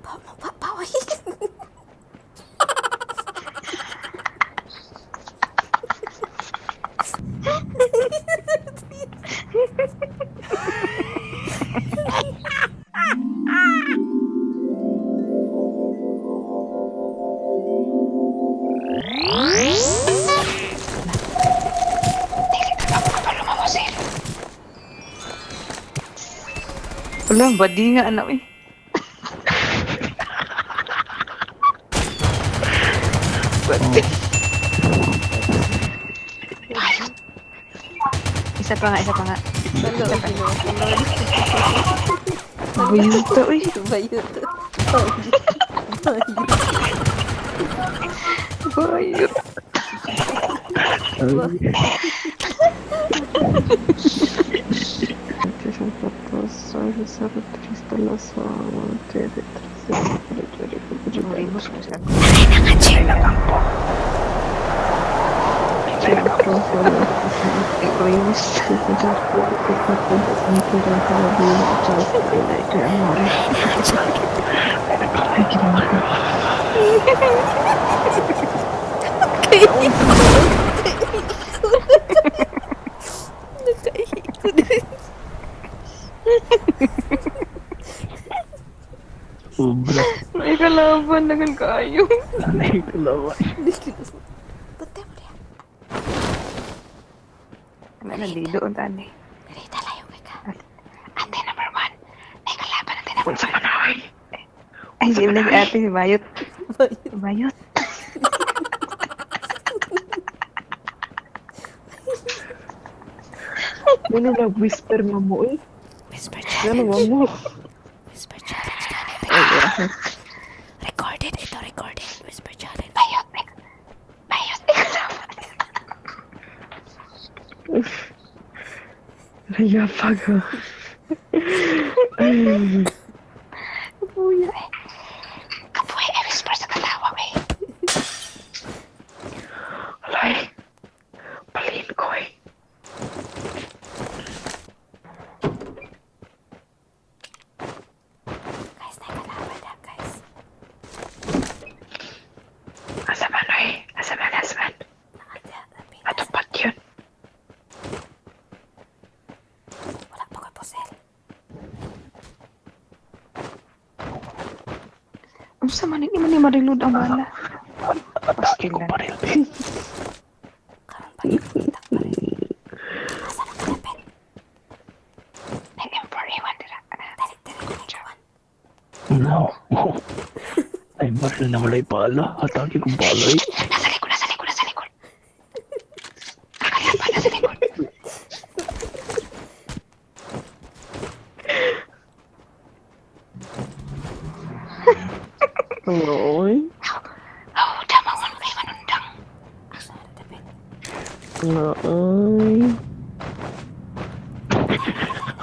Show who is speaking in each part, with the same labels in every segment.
Speaker 1: Baway.
Speaker 2: Wala, badi nga anak eh. Badi. Isa pa nga, isa pa nga.
Speaker 1: Hello, hello, hello.
Speaker 2: Bayuta, uy.
Speaker 1: Bayot. Bayot.
Speaker 2: Bayut. Morimos ko sila. Morimos.
Speaker 1: Nakaihi ko din.
Speaker 3: Sobra.
Speaker 2: May kalaban, dagan kaayo.
Speaker 3: Nanay ko lawan.
Speaker 1: Punta mo niya.
Speaker 2: Ano, nandito, ang tani.
Speaker 1: Narita, layo kay ka.
Speaker 2: Ate number one. May kalaban, ate number
Speaker 3: Unsa man ay?
Speaker 2: Ay, di na si ate, si Bayot.
Speaker 1: Bayot.
Speaker 2: Bayot.
Speaker 4: Ano na whisper mo eh?
Speaker 1: Whisper
Speaker 4: Ano
Speaker 1: challenge.
Speaker 4: mo?
Speaker 1: Whisper challenge. Recorded ito, recorded. Whisper challenge.
Speaker 2: Bayot, may... Bayot, may kalaban.
Speaker 4: Nayapag ha.
Speaker 2: Kapuya eh. Kapuya eh, whisper sa katawa eh.
Speaker 4: Alay. Palin ko eh.
Speaker 1: Guys, nakalaban na, guys.
Speaker 4: Asa man ay? Asa man? Asa man?
Speaker 1: Nakatapin.
Speaker 4: Atupat yun.
Speaker 1: Wala pa ko pusel.
Speaker 2: Unsa man hindi man ni mareload ang bala.
Speaker 3: Atake ko baril, be.
Speaker 1: Karon pa yung kita pa rin. Asa na kalapit?
Speaker 2: Nag-M4A1 dira.
Speaker 1: Dali, dali, dali, kawan.
Speaker 3: No. Ay, baril na wala'y pala. Atake ko bala eh.
Speaker 2: Nasa likod, nasa likod, nasa likod. Kakalaban, nasa likod.
Speaker 4: Oy.
Speaker 2: Oh, tama man kay manundang.
Speaker 1: Asa na kalapit?
Speaker 4: Oy.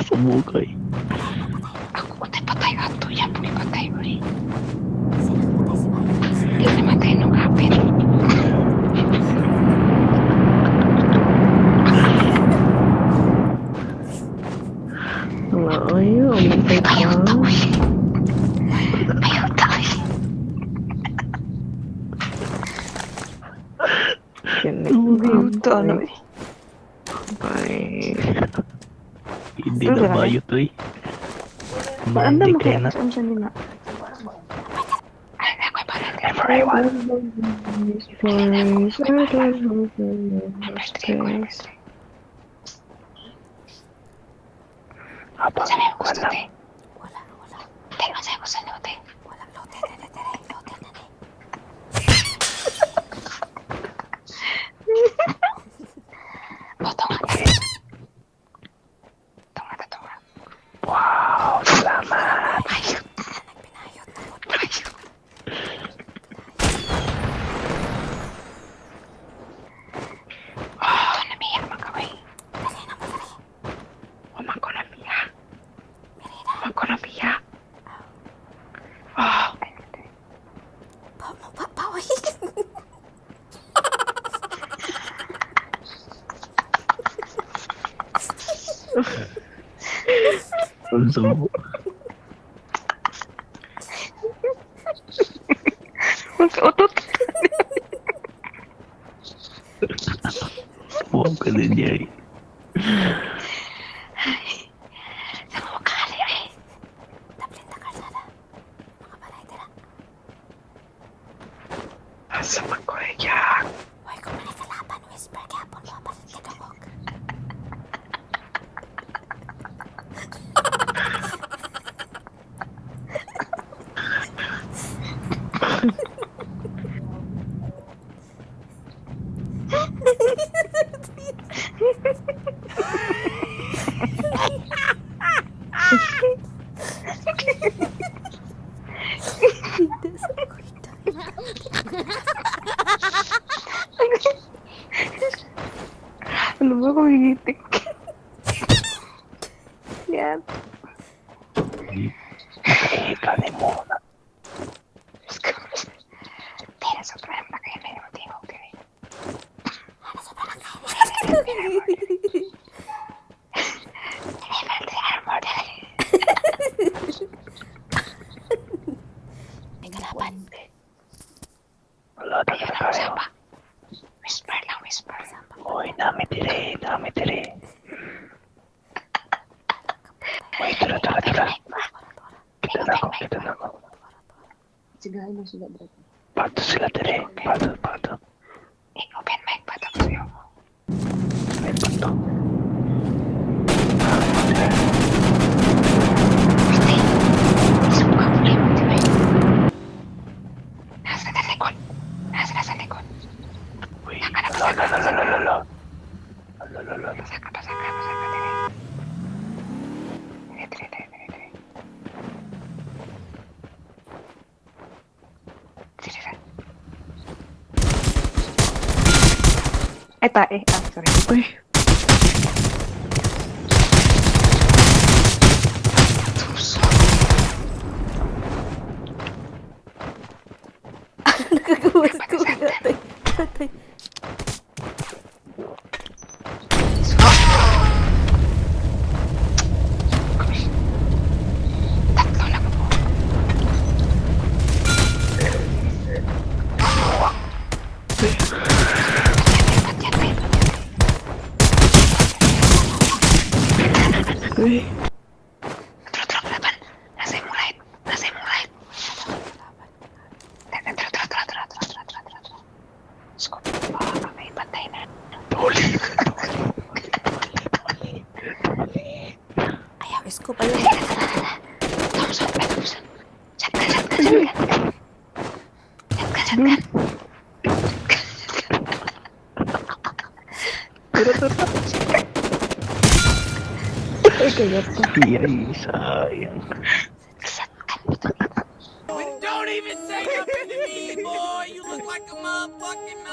Speaker 3: Sumukay.
Speaker 2: Ako utay patay ato, yan po patay uri.
Speaker 1: Kasi nakapatay si Bayot.
Speaker 2: Di namatay nung kapit.
Speaker 4: Oy. Umatay ka.
Speaker 2: Bayot uy. Bayot uy. Bayot ano eh.
Speaker 4: Bye.
Speaker 3: Hindi na bayot eh.
Speaker 2: Paanda
Speaker 3: Hindi
Speaker 2: mo
Speaker 3: kaya
Speaker 2: kaya
Speaker 3: na.
Speaker 2: sa unsa nila. Ay, ako ay bala.
Speaker 3: M4A1.
Speaker 2: Number 3 ko, number 3.
Speaker 3: Habang
Speaker 2: Sa may gusto
Speaker 3: wala.
Speaker 2: te.
Speaker 1: Wala, wala.
Speaker 2: Te, unsa yung gusto niyo te?
Speaker 1: Wala. Lote na na, dali. Lote na ni.
Speaker 2: Boto nga. Tunga ta tunga.
Speaker 3: Wow, salamat.
Speaker 2: Bayot.
Speaker 1: Nagpinayot na po.
Speaker 2: Bayot. Oh, namiya magaway.
Speaker 1: Dali na mo, dali.
Speaker 4: Huwag ko na miya.
Speaker 1: Mirida.
Speaker 4: Huwag ko na miya. Oh.
Speaker 1: Pa, mo, pa, baway.
Speaker 3: So,
Speaker 2: Utot.
Speaker 3: Huwag ka din niya eh.
Speaker 2: Sa mga kali ay.
Speaker 1: Tablin ta kalsada. Mga balay dira.
Speaker 4: Asa man ko yak.
Speaker 1: Hoy, kung may kalaban, whisper gyapon mo basit kadungog. Hindi sa kuita.
Speaker 2: Ano ba kung gigitik? Yan.
Speaker 3: Nakahika ni mo na.
Speaker 2: Tira, sobrang na kayo na yung tingog din. Level 3 armor dali.
Speaker 1: May kalaban.
Speaker 3: Wala na
Speaker 2: Ayun lang
Speaker 3: tayo.
Speaker 2: usapa. Whisper lang, whisper.
Speaker 3: Uy, nami dire, nami dire. Uy, tara, tara, tara. Kita na ako, kita na ako.
Speaker 5: Sigahin mo sila, bro.
Speaker 3: Pato sila dire. Pato, pato.
Speaker 2: Eh, open mic ba tapos yun?
Speaker 3: May pato.
Speaker 2: Pwede. Isuka mo kayo mag-tibay. Nasa na likod. Nasa na sa likod.
Speaker 3: Uy, ala, ala, ala, ala, ala. Ala, ala, ala.
Speaker 2: Pasaka, pasaka, pasaka. Dire. Dire, dire, dire, dire, dire. Dire, dire. Ay, tae. Ah, sorry.
Speaker 4: Uy.
Speaker 2: Tusok.
Speaker 1: Ano nagagawas ko? Atay. Atay.
Speaker 2: Tatlo na po. Patyan, patyan, patyan.
Speaker 4: Uy.
Speaker 2: Tro, tro, laban. Nasa imong right. Nasa imong right. Tro, tro, tro, tro, tro, tro, tro, tro, tro. Scoop. Oh, okay, patay na.
Speaker 3: Toli.
Speaker 1: Ayaw, scoop. Ayaw.
Speaker 2: Thompson, ay, Thompson. Shotgun, shotgun, shotgun. Shotgun, shotgun.
Speaker 4: Tara, tara. Ay, kaya to.
Speaker 3: Ay, sayang.
Speaker 2: Shotgun mo to.
Speaker 6: Don't even say nothing to me, boy. You look like a motherfucking.